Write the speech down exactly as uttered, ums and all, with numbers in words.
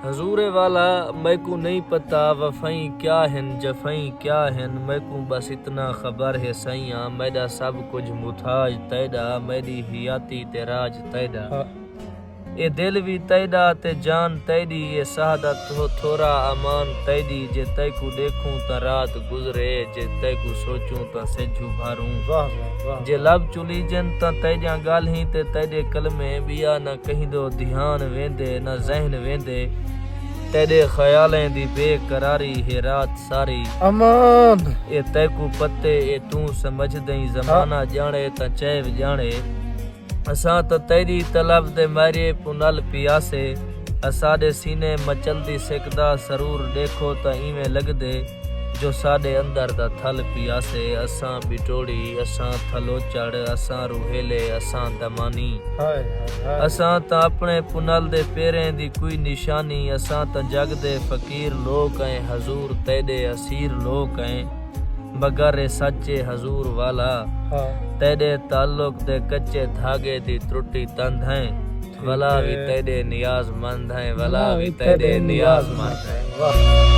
حضور والا، میکوں نئیں پتہ وفائیں کیا ہن، جفائیں کیا ہن، میکوں بس اتنا خبر ہے سئیاں، میݙا سب کجھ محتاج تیݙا، میݙی حیاتی تے راج تیݙا۔ ہاں۔ اے دل وی تیݙا تے جان تیݙی، اے ساہ دا تھو-، تھورا امان تیݙی، جے تیکوں ݙیکھوں تاں رات گزرے، جے تیکوں سوچوں تاں سجھ ابھاروں۔ واہ، واہ، واہ۔ جے لب چلیجن تاں تیݙیاں ڳالھیں تے تیݙے کلمے، ٻیا نہ کہیں دو دھیان ویندے، نہ ذہن ویندے۔ تیݙے خیالیں دی بے قراری ہے رات ساری۔ امان۔ اے تیکوں پتے، اے توں سمجھدئیں، زمانہ ہاں۔ ڄاݨے تاں چیب ڄاݨے۔ اساں تاں تیݙی طلب دے مارے پنل پیاسے۔ اساݙے سینے مچلدی سک دا سرور ݙیکھو تاں ایویں لڳدے جو ساݙے اندر دا تھل پیاسے۔ اساں بٹوڑی، اساں تھلوچڑ، اساں روہیلے، اساں دمانی۔ ہائے، ہائے، ہائے۔ اساں تاں اپݨے پنل دے پیریں دی کوئی نشانی، اساں تاں جڳ دے فقیر لوک ایں، حضور تیݙے اسیر لوک ایں۔ مگر اے سچ اے حضور والا، ہاں۔ تیݙے تعلق دے کچے دھاڳے دی ترٹی تند ہیں۔ ٹھیک ولا ہے۔ وی تیݙے نیاز مند ہیں، ولا ولا وی وی تیݙے تیݙے نیاز نیاز مند مند ہیں۔ ہیں۔ واہ۔